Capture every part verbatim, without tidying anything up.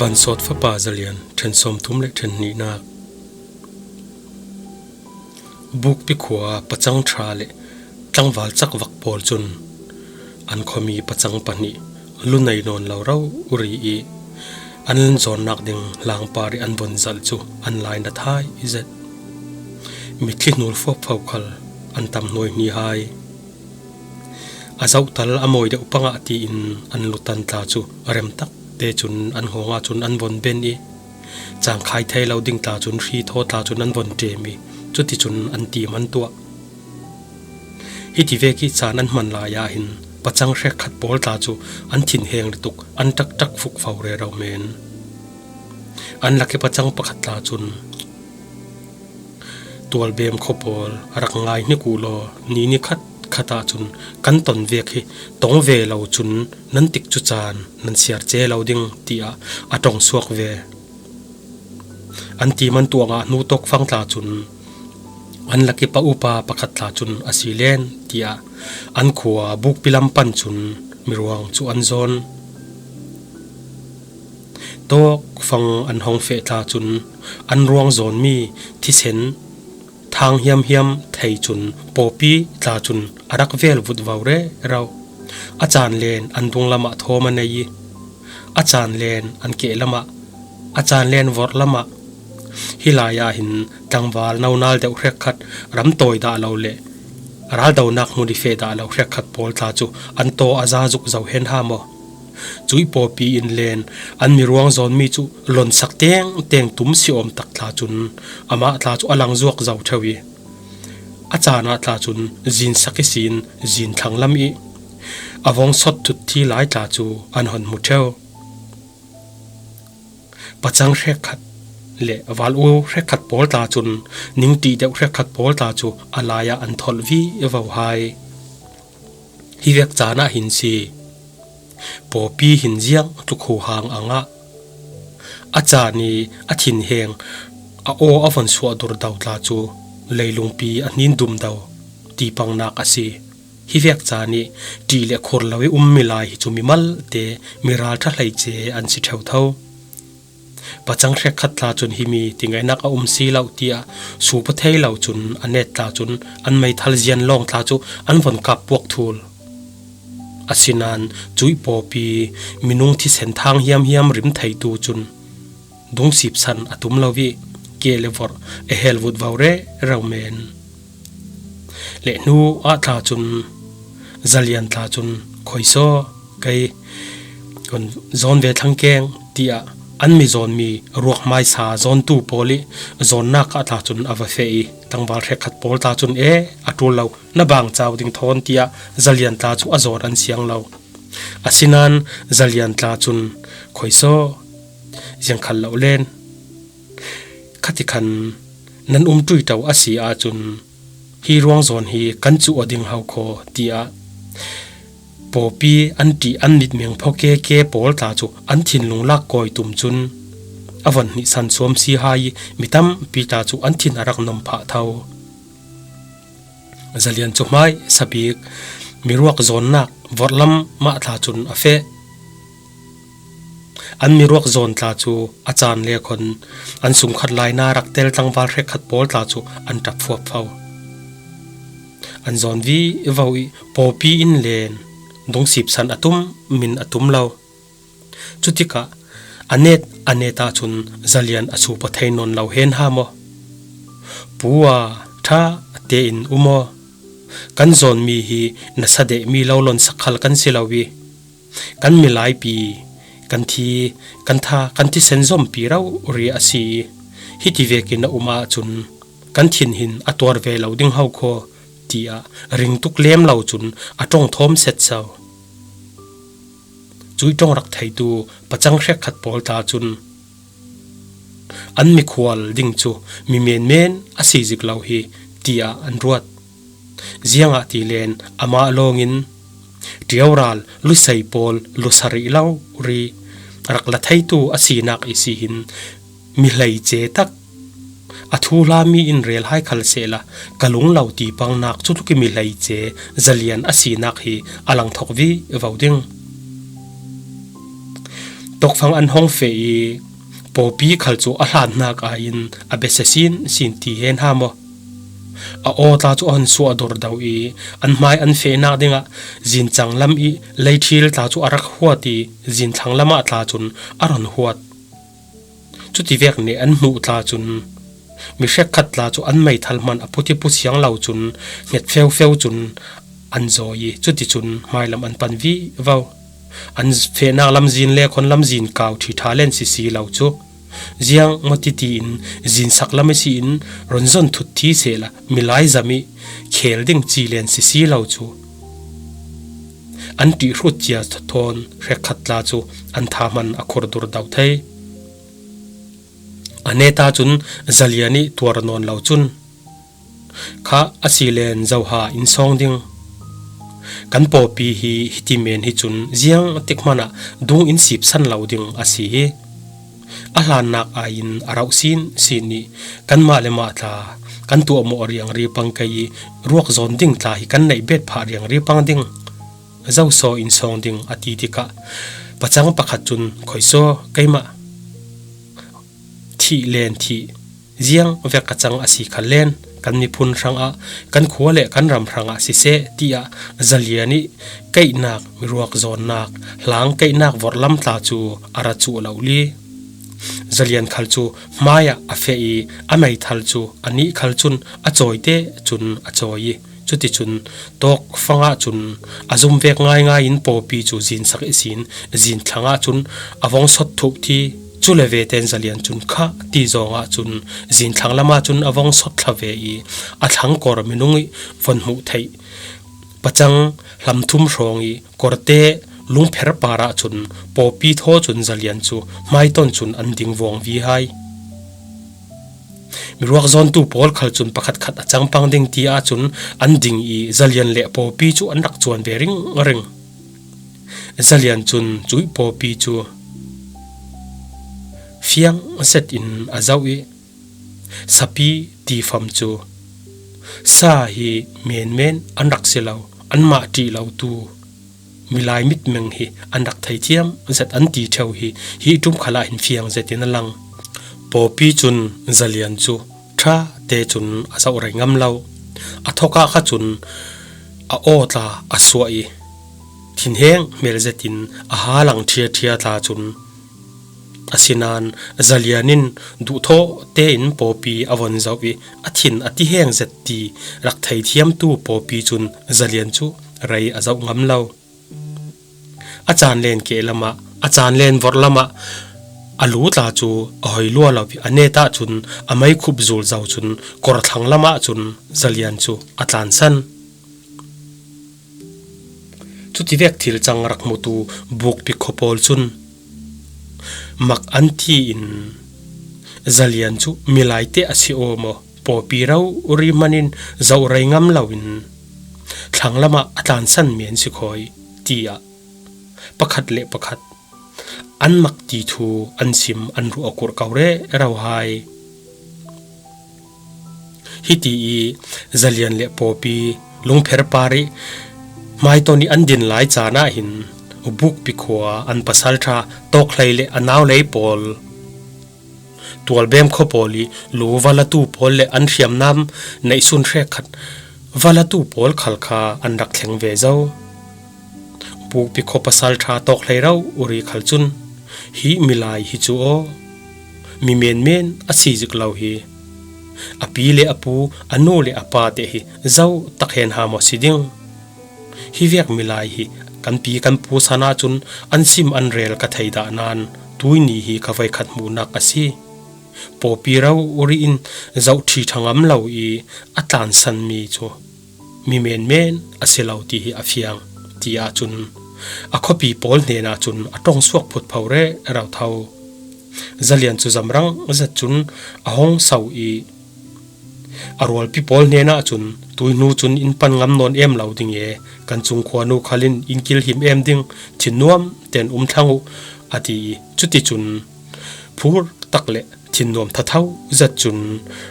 Bansawt fapa Zalian, ṭhen sawmthum le ṭhen hnihnak. Bukpi khua pacang ṭha le tlangval cakvak pawl cun an khuami pacang pahnih lu nei nawn lo rori i an zawnnak ding hlangpar i an von zalh cu an lai na thai i zet. Mitthli hnul fuapfo khal an tam hnuaihni hai. A zohtal a mawi deuh pangah tiin an lutan tla cu remtak te cun an hngawngah cun an von ben i cangkhai thei lo ding tla cun hri thaw tla cun an von ṭem i cuticun an tim an tuah. Hiti vek i caan an hman lai ah hin pacang hrekkhat pawl tla cu an thinheng lutuk an ṭakṭak fukfo rero men. An lak i pacang pakhat tla cun tualbem khuapawl rak ngai hnik uh law, ni ni khat khat ah cun kan ton vek hi tong ve lo cun nan tik cu caan nan siar ce lo ding, tiah a ṭong suak ve. An tim an tuah ngah hnu tawkfang tla cun an lak i pa upa pakhat tla cun a si len, tiah an khua bukpi lam pan cun miruang cu an zawn. Tawkfang an hong feh tla cun an ruang zawnmi thisen thang hiamhiam thei cun pawpi tla cun a rak vel vut vo rero. A caan len an dung lamah thawm a nei i a caan len an keh lamah, a caan len vorh lamah. Hi lai ah hin tlangval nonal deuh hrekkhat, ram tawi dah lo le raldonak hmun i feh dah lo hrekkhat pawl tla cu an taw a za zuk zo hen ha maw? Cuih pawpi in len an miruang zawnmi cu lonsak tengteng tum si awm tak tla cun amah tla cu a lang zuak zo ṭheu i a caan ah tla cun zinsak ihsin zin thlang lam i a vong sot thut thi lai tla cu an hon hmu ṭheu. Pacang hrekkhat le val u hrekkhat pawl tla cun ningṭih deuh hrekkhat pawl tla cu a lai ah an tholh vivo hai. Hi vek caan ah hin si. Pawpi hin ziang tluk huhang a ngah. A caan i a thinheng a aw a von suah dur do tla cu leilungpi a hnin dum do ti pangnak a si. Hi vek caan i ṭih le khur lo i um milai hi cu mimalte miral ṭha hleice an si ṭheu tho. Pacang hrekkhat tla cun himi tingaihnak a um si lo tiah supa thei lo cun a net tla cun an meithal zian lawng tla cu an von kap puak thul. Asinain cuih pawpi minung thisen thang hiamhiam rim theitu cun dungsip san a tum lo i keh le vorh a hel vut vo rero men. Le hnu ah tla cun Zalian tla cun, "Khuaisaw, kei kan zawn ve thlang keng," tiah an mi zawnmi ruak hmaisa zawntu pawl i zawnnak ah tla cun a va feh i tlangval hrekkhat pawl tla cun, "E, a ṭul lo, na bang cau ding thawn," tiah Zalian tla cu a zawn an siang lo. Asinain Zalian tla cun, "Khuaisaw, ziangkhal lo len, khati khan nan um ṭuiṭo a si ahcun hi ruang zawn hi kan cuh aw ding ho khaw," tiah pawpi an ṭih an mitmeng phaw keke pawl tla cu an thinlung lak kawi tum cun a von hnihsan suam si hai i mi tampi tla cu an thin a rak nom phah tho. Zalian cu hmaisa bik miruak zawnnak vorhlam mah tla cun a feh. An miruak zawn tla cu a caan le khon an sungkhat lai na rak tel tlangval hrekkhat pawl tla cu an ṭap fuapfo. An zawn vivo i pawpi in len dungsip san a tum min a tum lo. Cutikah a net a net ahcun Zalian a supa thei nawn lo hen ha maw? "Pu a, ṭha tein um aw. Kan zawnmi hi na sadehmi lo lonsak khal kan si lo i kan milaipi, kan thi, kan tha, kan thisen zompi rori a si i hiti vekin a um ahcun kan thin hin a tuar ve lo ding ho khaw," tiah ringtuk lem lo cun a ṭong thawm set so. Cuih ṭong rak theitu pacang hrekkhat pawl tla cun, "An mikhual ding cu mi menmen a si zik lo hi," tiah an ruat. Ziangahtile amah lawngin ṭioral lusei pawl lusa rih lo ri rak la theitu a sinak ihsi hin mi hleice tak, a thuhla mi in rel hai khal sehla ka lung lo ti pangnak cu tluk i mi hleice Zalian a sinak hi a lang thok vivo ding. Tawkfang an hong feh i, pawpi khal cu a hlan hnak aiin a bia sia sin sin ti hen ha maw? A aw tla cu a hun suah dor do i, an hmai an fehnak dingah zincang lam i leiṭhil tla cu a rak huat i, zinthlang lamah tla cun a run huat. Cutivek nih an hmuh tla cun mi hrekkhat tla cu an meithal hman a put i pusiang lo cun hnget feufeu cun an zawi i, cuticun hmailam an pan vivo. An fehnak lamzin le khon lamzin kau ṭhiṭha len sisi lo cu, ziang maw titi in zinsak lam i si in, run zon thut thi sehla milai zam i khel ding ci len sisi lo cu, an ṭih hrut cia thawn hrekkhat tla cu an tha hman a khur dur do thei. A neta cun Zalian i tuar nawn lo cun, kha a si len zoha in sawng ding. Kan pawpi hi hiti men hi cun ziang tik hmanah dung in sipsan lo ding a si hi. A hlannak aiin a rauh sin sin i, kanmah le mah tla kan tuahmawh riangri pang kei i, ruak zawn ding tla hi kan neih bet phah riangri pang ding. Zosaw in sawng ding a ti tikah pacang pakhat cun, khoisaw, keimah thih len thih, ziang vek a cang a si kha len, kan miphun hrangah, kan khua le kan ram hrangah siseh, tiah Zalian i keihnak, miruak zawnnak, hlang keihnak vorhlam tla cu a ra cuh lo li. Zalian khal cu hmaiah a feh i, a meithal cu a nih khal cun a cawite cun a cawi i, cuticun tawkfang ahcun a zum vek ngaingai in pawpi cu zinsak ihsin, zinthlang ahcun a vong sot thup thi. Cule veten Zalian cun kha ti zong ahcun zinthlang lam ahcun a vong sot thla ve i, a thlangkor minung i von hmuh theih pacang hlamthum hrawng i, korte lungpher par ahcun pawpi thaw cun Zalian cu hmaiton cun an ding vuang vi hai. Miruak zawntu pawl khal cun pakhatkhat a cangpang ding ti ahcun an ding i, Zalian le pawpi cu an rak cuan ve ringring. Zalian cun cuih pawpi cu fiang zet in a zoh i, sapi tifam cu sa hi menmen an rak si lo, anmah ṭih lotu milai mitmeng hi an rak theithiam zet an ti ṭheu hi, hi ṭum khalah hin fiang zetin a lang. Pawpi cun Zalian cu ṭha te cun a zoh rei ngam lo. A thawkah kha cun a aw tla a suah i, thinheng hmel zetin a ha lang ṭhiaṭhia tla cun, asinain Zalian in duhthawh tein pawpi a von zoh i, a thin a tiheng zet ti rak theithiamtu pawpi cun Zalian cu rei a zoh ngam lo. A caan len keh lamah, a caan len vorh lamah a lu tla cu a hoi lua lo i, a netah cun a meikhup zul zo cun kawrthlang lamah cun Zalian cu a tlansan. Cutivek thil cang rak hmutu bukpi khua pawl cun mak an thi in, Zalian cu milai te a si aw maw, pawpi rori hman in zoh rei ngam lo in, thlang lamah a tlansan men si khawi, tiah pakhat le pakhat an mak ti thu an sim an ruh a kurh ko rero hai. Hiti i Zalian le pawpi lungpher par i hmaiton i an din lai caan ah hin, bukpi khua an pasalṭha Tawkhlei le a naulei pawl, Tualbem khua pawl i lu valatu pawl le an hriamnam neihsun hrekkhat valatu pawl khal kha an rak thleng ve zo. Bukpi khua pasalṭha Tawkhlei rori khal cun, hi milai hi cu aw, mi menmen a si zik lo hi, a pi le a pu, a nu le a pa te hi zo tak hen ha maw si ding? Hi vek milai hi kan pi kan pu san ahcun an sim an rel ka thei dah nain tuini hi ka voikhat hmuhnak a si. Pawpi rori in zoh ṭhi ṭha ngam lo i a tlansan mi cu mi menmen a si lo ti hi a fiang, ti ahcun a khuapi pawl hnen ahcun a ṭong suak phutpho rero tho. Zalian cu zamrang zet cun a hong so i, a rualpi pawl hnen ahcun, tuihnu cun in pan ngam nawn em lo ding e, kan cung khua nu khal in in kilhim em ding, thinnuam ten um thlang uh, a ti i, cuticun phur tak le thinnuam thatho zet cun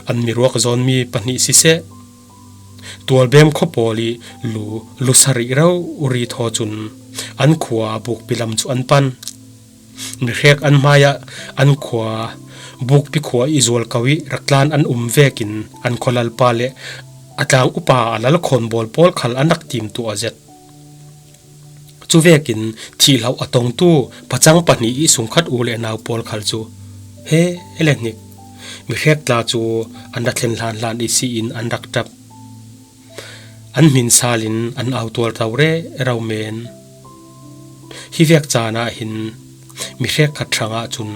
an miruak zawnmi pahnih siseh, Tualbem khua pawl i lu, lu sarih rori thaw cun an khua bukpi lam cu an pan. Mi hrek an hmaiah an khua, Bukpi khua i zual ko i rak tlan an um vekin an khualalpa le a tlang upa a lal khawnbawl pawl khal an rak timtuah zet. Cuvekin thihloh a tongtu pacang pahnih i sungkhat u le nau pawl khal cu he le hnik, mi hrek tla cu an ra thlen hlanhlan i si in an rak ṭap. An hmin salin an au tualto rero men. Hi vek caan ah hin mi hrek khat hrangah cun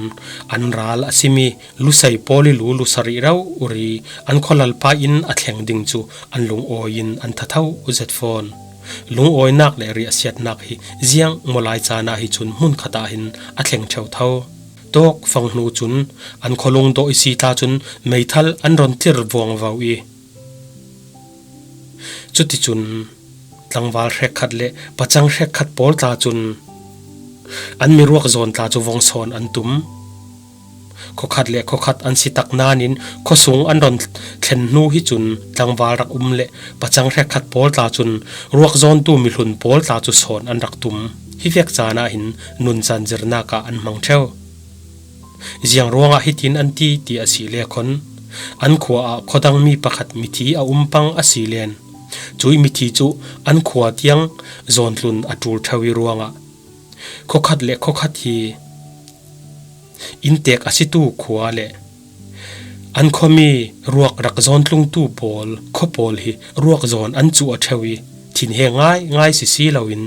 an ral a simi lusei pawl i lu lusarih rori an khualalpa in a thleng ding cu an lungawi in an thatho zet fawn. Lungawinak le riahsiatnak hi ziang mawlai caan ah hi cun hmunkhat ah hin a thleng ṭheo tho. Tawk fang hnu cun an khualung dawh i si tla cun meithal an ron tir vuangvo i, cuticun tlangval hrekkhat le pacang hrekkhat pawl tla cun an miruak zawn tla cu vong sawn an tum. Khuakhat le khuakhat an si tak nain khuasung an ron thlen hnu hi cun tlangval rak um le pacang hrekkhat pawl tla cun ruak zawntu mihlun pawl tla cu sawn an rak tum. Hi vek caan ah hin nuncan zirnak ah an hmang ṭheo. Ziang ruangah hitin an ti ti a si le khon, an khua ah khuadang mi pakhat mithi a um pang a si len. Cui mithi cu an khua tiang zawntlun a ṭul ṭheo i ruangah khuakhat le khuakhat hi inntek a situ khua le an khuami ruak rak zawntlungtu pawl khua pawl hi ruak zawn an cuh a ṭheo i, thinheng ngai ngai si si loin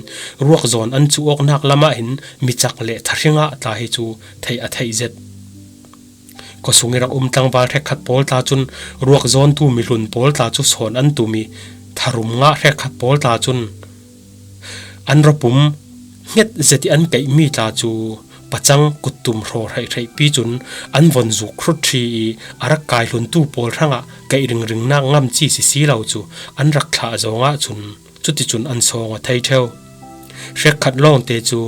ruak zawn an cuh awknak lamah hin micak le thahringah tla hi cu theih a theih zet. Khuasung i rak um tlangval hrekkhat pawl tla cun ruak zawntu mihlun pawl tla cu sawn an tum i, tharum ngah hrekkhat pawl tla cun an ropum hnget zet i an keihmi tla cu pacang kuttum hraw hreihhreihpi cun an von zuk hrut ṭhi i, a rak kai hluntu pawl hrangah keih ringringnak ngamci sisi lo cu an rak thlah zongah cun cuticun an sawng a thei ṭheo. Hrekkhat lawngte cu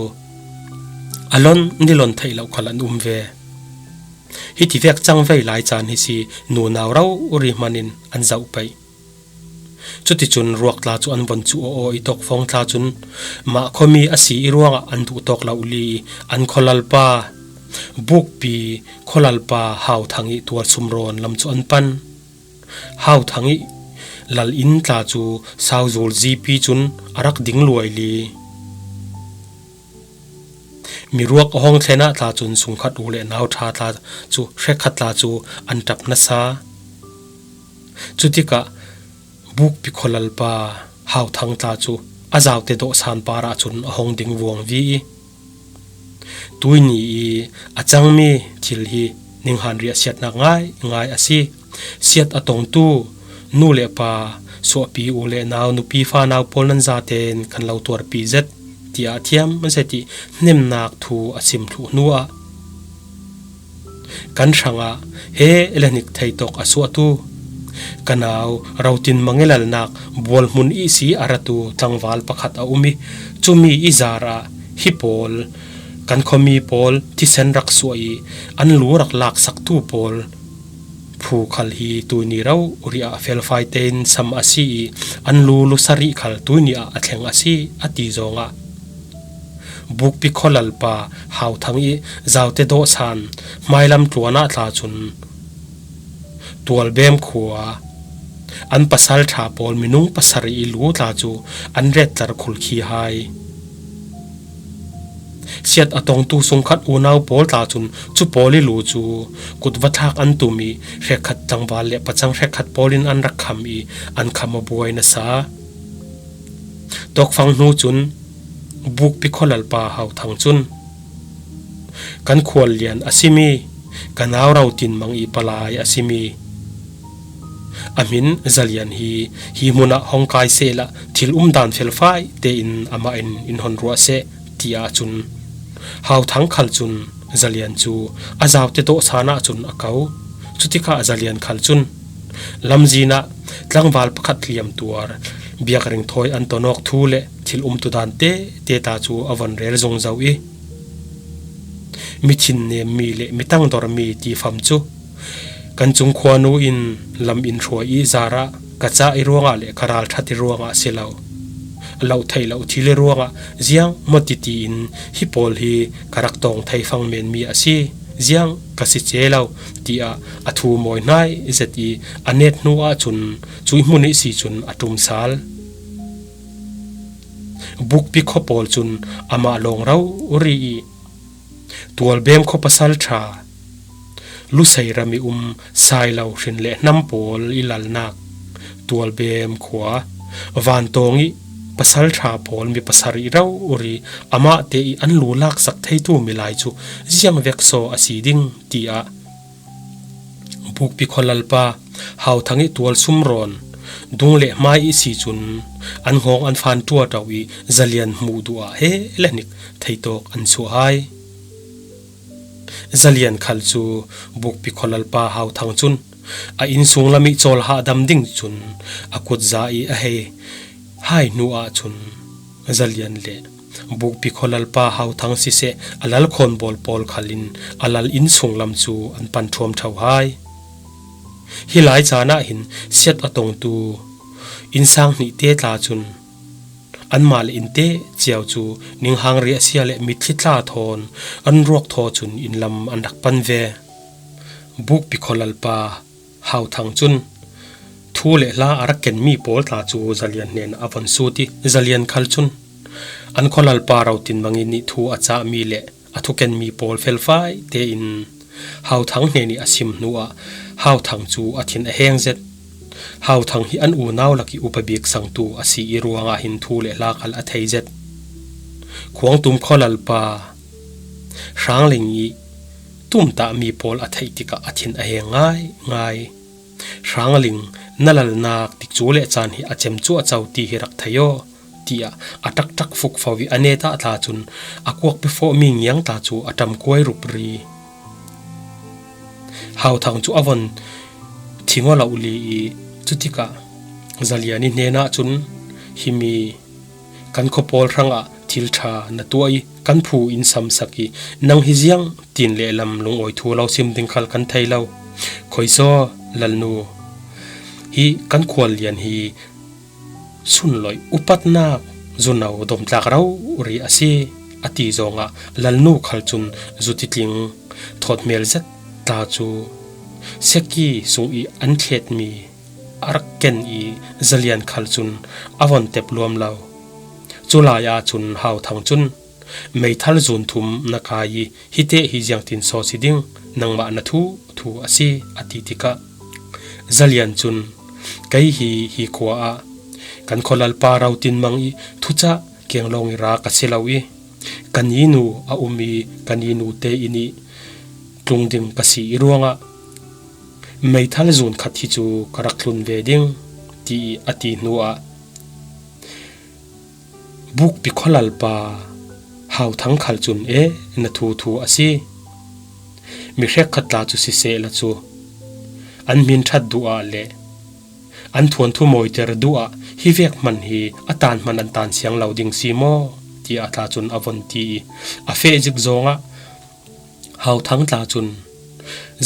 a lon ni lon theih loh khal an um ve. Hiti vek cangvei lai caan hi si nunau rori hmanin an zoh paih. Cuticun ruak tla cu an von cuh aw aw i tawkfawng tla cun mah khuami a si i ruangah an duh tawk lo li i an khualalpa, Bukpi khualalpa Hau Thang i tualsum rawn lam cu an pan. Hau Thang i lal inn tla cu sauzul zipi cun a rak ding luai li. Miruak a hong thlen ah tla cun sungkhat u le nau ṭha tla cu hrekkhat tla cu an ṭap nasa. Cutikah Bukpi khualalpa Hau Thang tla cu a zaute dawhsan par ah cun a hong ding vuangvi i, tuini i a cangmi thil hi ninghan riahsiatnak ngai ngai a si. Siat a tongtu nu le pa, suahpi u le nau, nupi fa nau pawl nan zaten kan lo tuarpi zet, tiah thiam zet i hnemnak thu a sim thluh hnuah kan hrangah he le hnik thei tawk a suahtu, ka nau rotin mangilalnak bualhmun ihsi a ratu tlangval pakhat a um i, cumi i zarah hi pawl kan khuami pawl thisen rak suah i an lu rak laksaktu pawl phu khal hi tuini rori ah felfai tein sam a si i an lu lusarih khal tuini ah a thleng a si a ti zongah Bukpi khualalpa Hau Thang i zaute dawhsan hmailam tluan ah tla cun Tualbem khua an pasal ṭha pawl minung pasarih i lu tla cu an rettlar khulh khi hai. Siat a tongtu sungkhat unau pawl tla cun cu pawl i lu cu kut va thlak an tum i hrekkhat tlangval le pacang hrekkhat pawl in an rak kham i an kham a buai nasa. Tawkfang hnu cun Bukpi khualalpa Hau Thang cun kan khual lian a simi, ka nau rotin mang i palai a simi a hmin Zalian hi hi hmun ah hong kai sehla thil umdan felfai tein amah in in hon ruah seh, tiah cun Hau Thang khal cun Zalian cu a zaute dawhsan ah cun a ko. Cutikah Zalian khal cun lamzin ah tlangval pakhat hliam tuar, biakring thawi an ton awk thu le thil umtudan tete ta cu a von rel zungzo i, mi thinnemmi le mi tangdormi ti fam cu kan cung khuanu in lam in hruai i zarah ka ca i ruangah le ka ralṭhat i ruangah si lo, Loh theih loh thil i ruangah ziang maw titi in hi pawl hi ka rak tawng thei fang men mi a si, ziang ka si che lo, tiah a thu mawi hnai zet i a net hnu ahcun cuih hmun ihsi cun a ṭum sal. Bukpi khuapawl cun amah lawng rori i Tualbem khua pasalṭha, Lusei ram i um Sailo hrin le hnam pawl i lalnak, Tualbem khua, Vantawng i pasalṭha pawl mi pasarih rori amahte i an lu laksak theitu milai cu ziang vek saw a si ding, tiah Bukpi khualalpa Hauthang i tual sumrawn, dung le hmai ihsi cun an ngawng an fan ṭuaṭo i Zalian hmuh duh ah he le hnik theitawk an chuah hai. Zalian khal cu Bukpi khualalpa Hauthang cun a innsung lam i cawl hahdam ding cun a kutza i a hei hai hnu ahcun Zalian le Bukpi khualalpa Hauthang siseh, a lal khawnbawl pawl khal in a lal innsung lam cu an pan ṭhuam ṭho hai. Hi lai caan ah hin siat a tongtu innsang hnihte tla cun anmah le innte cio cu ninghang riahsia le mitthli tla thawn an ruak thaw cun inn lam an rak pan ve. Bukpi khualalpa Hauthang cun thu le hla a rak kenmi pawl tla cu Zalian hnenah a von sut i Zalian khal cun an khualalpa Rotinmang i nih thu a cahmi le a thukenmi pawl felfai tein Hauthang hnen i a sim hnuah Hauthang cu a thin a heng zet. Hauthang hi an unau lak i upa bik sangtu a si i ruangah hin thu le hla khal a thei zet. Khuangtum khualalpa Hrangling i tumtahmi pawl a theih tikah a thin a heng ngaingai. Hrangling, na lalnak tikcu le caan hi a cem cuahco ti hi rak thei aw, tiah a ṭakṭak fukfo i a netah tla cun a kuak pifawhmi ngiang tla cu a ṭamkuai rupri. Hauthang cu a von thing aw lo li i cutikah Zalian i hnenah cun, himi kan khuapawl hrangah thil ṭha na tuah i kan phu in samsak i nang hi ziang tin lehlam lungawi thu lo sim ding khal kan thei lo. Khoisaw, lalnu, hi kan khuallian hi sunloih upatnak zuno domtlak rori a si, a ti zawngah lalnu khal cun zutitling thawt hmel zet tla cu seki sung i an thletmi a rak ken i Zalian khal cun a von tep luam lo. Culai ahcun Hauthang cun, meithal zun thum na kai i hi teh hi ziangtin saw si ding, nangmah na thu thu a si, a ti tikah Zalian cun, kei hi hi khua ah kan khualalpa Rotinmang i thucah kenglawng i ra ka si lo i kan inu a um i kan inu te inn i tlung ding ka si i ruangah meithal zun khat hi cu ka rak tlun ve ding, ti a ti hnuah Bukpi khualalpa Hauthang khal cun, e, na thu thu a si. Mi hrekkhat tla cu sisehla cu an hmin ṭhat duh ah le an thuanthu mawiter duh ah hi vek hman hi a tan hman an tan siang lo ding si maw? Tiah tla cun a von ti i a feh zik zawngah Hauthang tla cun,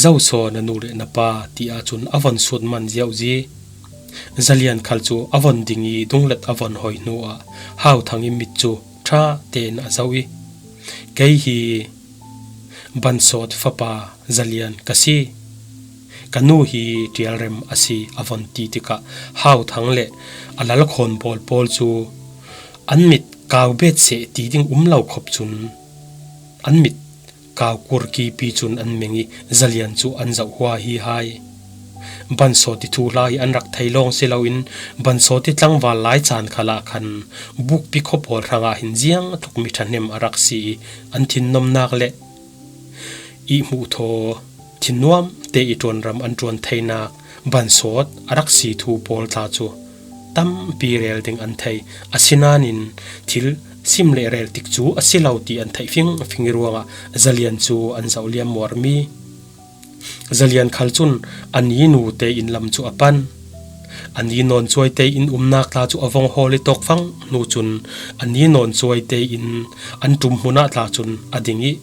zosaw na nu le na pa, tiah cun a von sut man ziauzi. Zalian khal cu a von ding i dunglet a von hoi hnuah Hauthang i mit cu ṭha tein a zoh i, kei hi Bansawt fapa Zalian ka si. Ka nu hi Ṭialrem a si, a von ti tikah Hauthang le a lalkhawn pawl pawl cu an mit kau bet seh ti ding um lo khop cun an mit kau kurkipi cun an meng i Zalian cu an zoh hua hi hai. Bansawt i thuhla hi an rak thei lawng si loin Bansawt i tlangval lai caan khalah khan Bukpi khuapawl hrangah hin ziang tluk mi ṭhahnem a rak si i an thinnomnak le i hmuhthaw thinnuam te i ṭuanram an ṭuan theinak Bansawt a rak si thu pawl tla cu tampi rel ding an thei. Asinain thil sim le rel tik cu a si lo ti an theih fingfing i ruangah Zalian cu an zoh liam muarmi. Zalian khal cun an inu te inn lam cu a pan. An inu nawn cuai te inn umnak tla cu a vong hawl i tawkfang hnu cun an inu nawn cuai te inn an ṭum hmun ah tla cun a ding i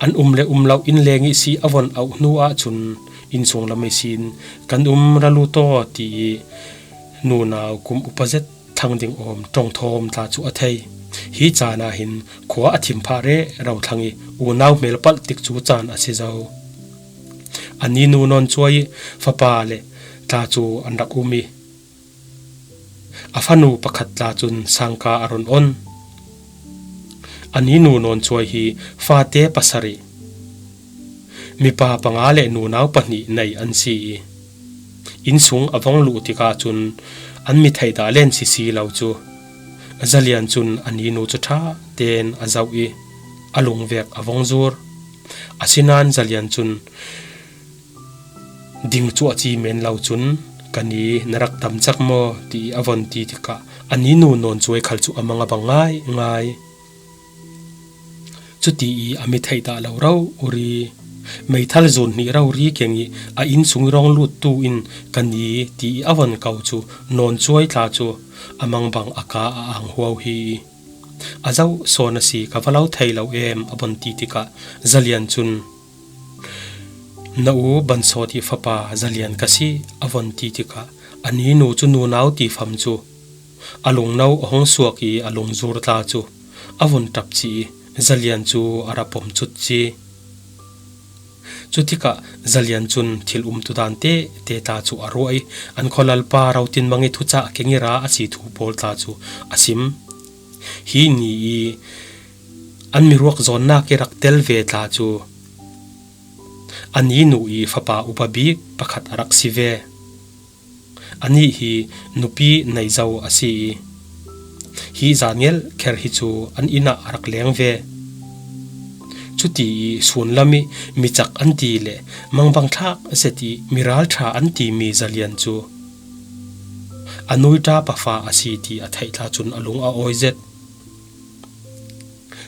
an um le um lo inn leng i si a von auh hnu ahcun innsung lam i sin kan um ra lu taw ti i nunau kum upa zet thlang ding awm ṭawngthawm tla chu a thei. Hi caan ah hin khua a thim phah rero thlang i unau hmel palh tik cu caan a si zo. A ninu Nawncuai i fapa le tla cu an rak um i a fanu pakhat tla cun sangka a run on. A ninu Nawncuai hi fate pasarih, mipa panga le nunau pahnih nei an si i innsung a vong luh tikah cun an mi theihdah len sisi lo cu Zalian cun a ninu cu ṭha tein a zoh i a lungvek a vong zur. Asinain Zalian cun ding cuahci men lo cun, "Ka ni na rak tam cak maw?" ti i a von ti tikah a ninu Nawncuai khal cu a mang a bang ngaingai. Cuti i a mi theihdah lo rori, meithal zun hnih rori keng i a innsung i rong luttu in, "Ka ni," ti i a von ko cu Nawncuai tla cu a mang bang a ka a ang huau hi. "A zoh sawn a si, ka va lo thei lo em," a von ti tikah Zalian cun, "Na u Bansawt i fapa Zalian ka si," a von ti tikah a ninu cu nunau tifam cu a lungno a hung suak i a lungzur tla cu a vun ṭap ci i Zalian cu a ra pom cut ci. Cutikah Zalian cun thil umtu dan tete tla cu a ruah i an khualalpa Rotinmang i thucah keng i ra a si thu pawl tla cu a sim. Hi ni i an miruak zawnnak i rak tel ve tla cu a ninu i fapa upa bik pakhat a rak si ve. Anih hi nupi nei zo a si i hi zan ngelh kher hi cu an inn ah a rak leng ve. Cuti i sunlam i micak an ti le mangbangthlak zet i miralṭha an timi Zalian cu a nuiṭa pafa a si ti a theih tla cun a lung a awi zet.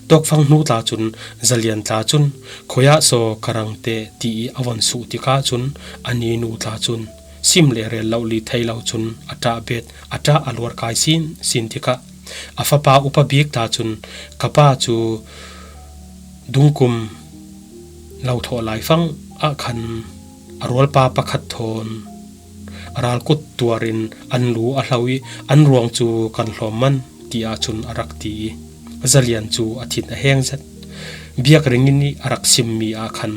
Tawkfang hnu tla cun Zalian tla cun, "Khuiah saw ka rang te," ti i a von suh tikah cun a ninu tla cun sim le rel lo li thei lo cun a ṭah bet, a ṭah a luar kai sin sin tikah a fapa upa bik tla cun, "Ka pa cu dungkum lo thawh laifang ah khan a rualpa pakhat thawn a ralkut tuar in an lu a hlo i an ruang cu kan hlawm man," tiah cun a rak ti i Zalian cu a thin a heng zet. Biakring in i a rak simmi ah khan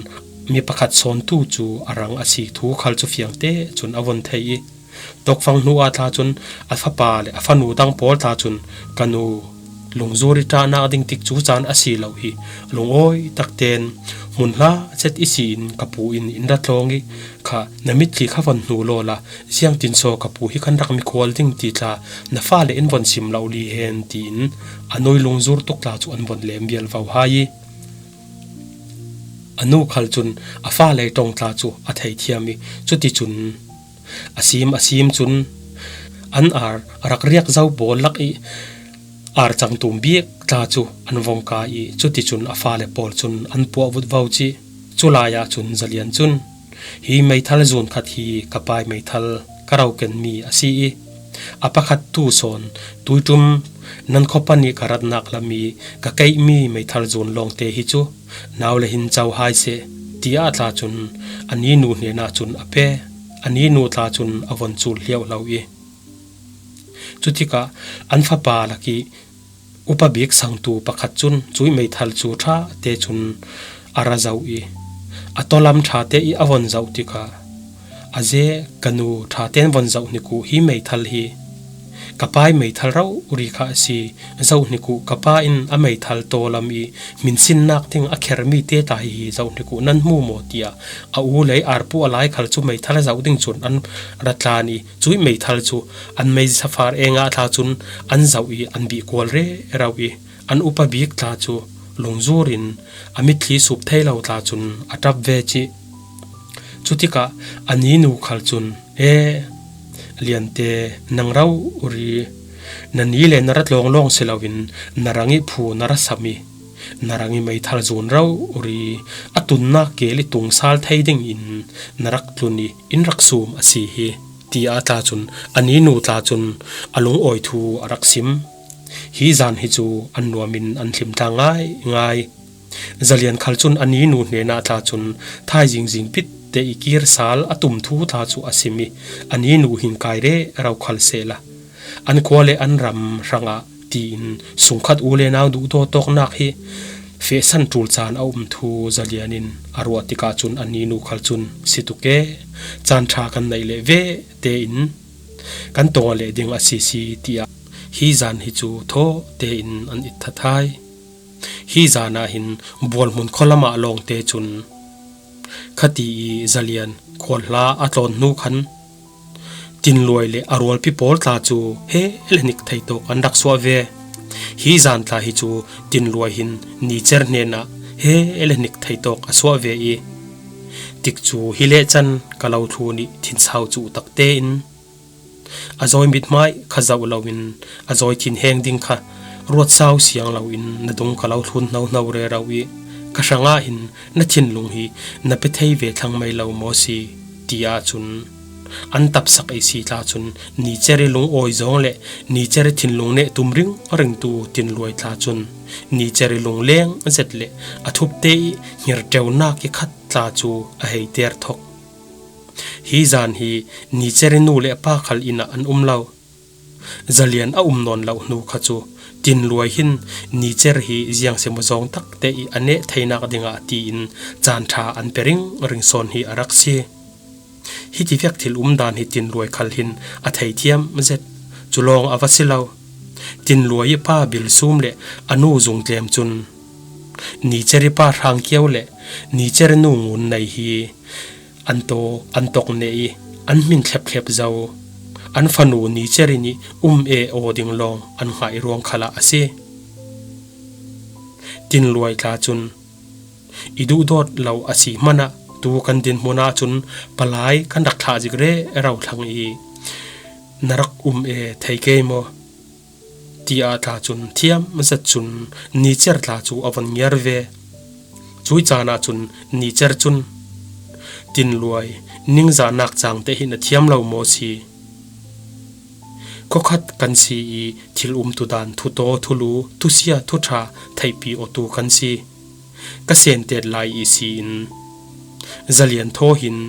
mi pakhat sawntu cu a rang a si thu khal cu fiangte cun a von thei i tawkfang hnu ah tla cun a fapa le a fanu dang pawl tla cun, "Ka nu lungzur i ṭahnak ding tik cu caan a si lo hi lungawi taktein hmun hla zet i si in ka pu in in ra tlawng i kha na mitthli kha von hnu lawla, ziangtin saw ka pu hi kan rak mikhual ding ti tla na fale in von sim lo li hen," tiin a nui lungzur tuk tla cu an von lem vial vo hai i a nu khal cun a fale ṭong tla cu a theithiam i cuticun a sim a sim cun an ar a rak riak zo pawl lak i ar cang tum bik tla cu an vong kai i cuticun a fale pawl cun an puah vut vo cih. Culai ah cun Zalian cun, "Hi meithal zun khat hi ka pai meithal ka roken mi a si i a pakhat tu sawn tuiṭum nan khuapan i ka ratnak lam i ka keihmi meithal zun lawngte hi cu nau le hin co hai seh," tiah tla cun a ninu hnenah cun a pe. A ninu tla cun a von cul hliauhlo i cutikah an fapa lak i upa bik sangtu pakhat cun cuih meithal cu ṭha te cun a ra zoh i a tawlam ṭha te i a von zoh tikah, "A ze, ka nu ṭha tein von zoh hnik uh, hi meithal hi ka pai meithal rori kha a si. Zoh hnik uh, ka pa in a meithal tawlam i hminsinnak ding a khermi te tla hi hi zoh hnik uh, nan hmu maw?" tiah a u lei arpuh a lai khal cu meithal zoh ding cun an ra tlan i cuih meithal cu an meisa far engah tla cun an zoh i an bih kual rero i an upa bik tla cu lungzur in a mitthli sup thei lo tla cun a ṭap ve cih. Cutikah a ninu khal cun, "E, Liante, nang rori na ni le na ra tlawng lawng si loin na rang i phu na ra sam i na rang i meithal zun rori a tunnak kel i tung sal thei dingin na rak tlun i in rak sum a si hi," tiah tla cun a ninu tla cun a lungawi thu a rak sim. Hi zan hi cu an nuam in an hlim tla ngaingai. Zalian khal cun a ninu hnenah tla cun thaizing zing pit te i kir sal a tum thu tla cu a sim i a ninu hin kai rero khal sehla An khua le an ram hrangah tiin sungkhat u le nau duhdawt tawknak hi fehsan ṭul caan a um thu Zalian in a ruah tikah cun a ninu khal cun, "Si tuk e, caan ṭha kan neih leh ve tein kan tong a leh ding a si si," tiah hi zan hi cu thaw tein an itthat hai. Hi zan ah hin Bualhmun khualam ah lawngte cun khati i Zalian khual hla a tlawn hnu khan Tinluai le a rualpi pawl tla cu he le hnik thei tawk an rak suah ve. Hi zan tla hi cu Tinluai hin Nicer hnenah he le hnik thei tawk a suah ve i, tikcu hi leh can ka lo thlun i thinsau cuh tak tein a zawi mithmai kha zoh loin a zawi thinheng ding kha ruatsau siang loin na dung ka lo thlun hnohno rero i, ka hrangah hin na thinlung hi na pe thei ve thlang mai lo maw si, ti ahcun an tapsak i si tla cun Nicer i lungawi zawng le Nicer i thinlung neh tum ringringtu Tinluai tla cun Nicer i lungleng zet le a thupte i hngirṭeunak i khat tla cu a heiter thok. Hi zan hi Nicer i nu le pa khal inn ah an um lo. Zalian a um nawn loh hnu kha cu Tinluai hin Nicer hi ziangsimaw zawng takte i a neh theinak dingah tiin caan ṭha an pe ringring sawn hi a rak si. Hiti vek thil umdan hi Tinluai khal hin a thei thiam zet. Cu lawng a va si lo. Tinluai i pa Bilsum le a nu Zungtlem cun Nicer i pa Hrangkio le Nicer i nu Ngun Nei hi an taw, an tawk neh i an hmin thlep thlep zo. An fanu Nicer i nih um e aw ding lawng an hngah i ruang khalah a si. Tinluai tla cun, "I duhdawt lo a si hmanah tu kan dinhmun ahcun palai kan rak thlah zik rero thlang i na rak um e thei kei maw?" tiah tla cun thiam zet cun Nicer tla cu a von ngiar ve. Cui caan ahcun Nicer cun, "Tinluai, ningzahnak caang te hi na thiam lo maw si? Khuakhat kan si i thil umtu dan thutaw, thulu, thusia, thuṭha theihpi awtu kan si. Ka sentet lai i si in Zalian thaw hin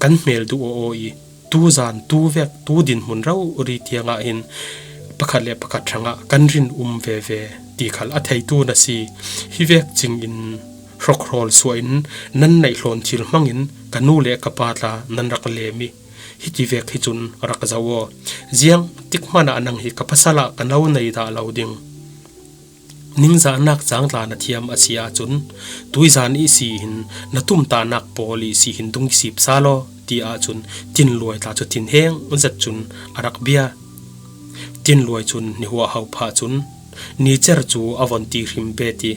kan hmel duh aw i tu zan, tu vek, tu dinhmun rori tiangah hin pakhat le pakhat hrangah kan rin um veve ti khal a theitu na si. Hi vek cingin hrokhrawl suah in nan neih hlawn thil hmangin ka nu le ka pa tla nan rak lem i hiti vek hi cun rak zoh aw. Ziang tik hmanah nang hi ka pasal ah ka lo nei dah lo ding. Ningzahnak caang tla na thiam a si ahcun tuizan i si hin na tumtahnak pawl i si hin dung sip sal aw," ti ahcun Tinluai tla cu thinheng zet cun a rak bia. Tinluai cun nihuaho phah cun Nicer cu a von ti hrim bet i,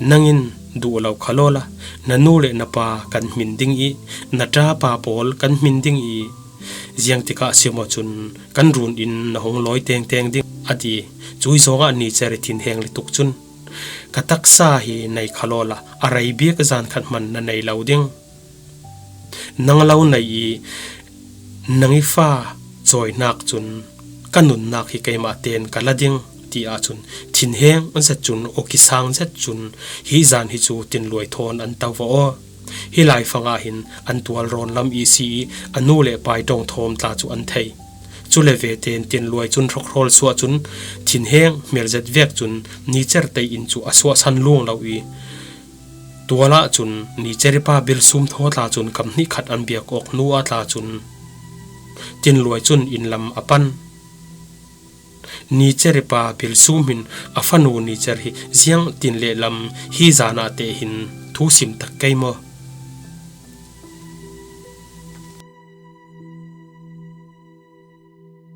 "Nang in duh lo kha lawla, na nu le na pa kan hmin ding i na ṭa pa pawl kan hmin ding i ziang tikah siamaw cun kan run in na hung lawi tengteng ding," a ti. Cui zawngah Nicer i thinheng lutuk cun, "Ka taksa hi nei kha lawla, a rei bik zan khat hman na nei lo ding. Nang lo nei i nang i fa cawinak cun ka nunnak hi keimah tein ka la ding," ti ahcun thinheng zet cun, aw kisang zet cun, hi zan hi cu Tinluai thawn an to va aw. Hi laifang ah hin an tual rawn lam i si i a nu le pa i ṭong thawm tla cu an thei. Cule vete in Tinluai cun hrokhrawl suah cun thinheng hmel zet vek cun Nicer tei in cu a suahsan lung lo i, tual ah cun Nicer i pa Bilsum thaw tla cun kam hnih khat an biak awk hnu ah tla cun Tinluai cun inn lam a pan. Nicer i pa Bilsum hin a fanu Nicer hi ziang tin lehlam hi zan ah te hin thu sim tak kei maw?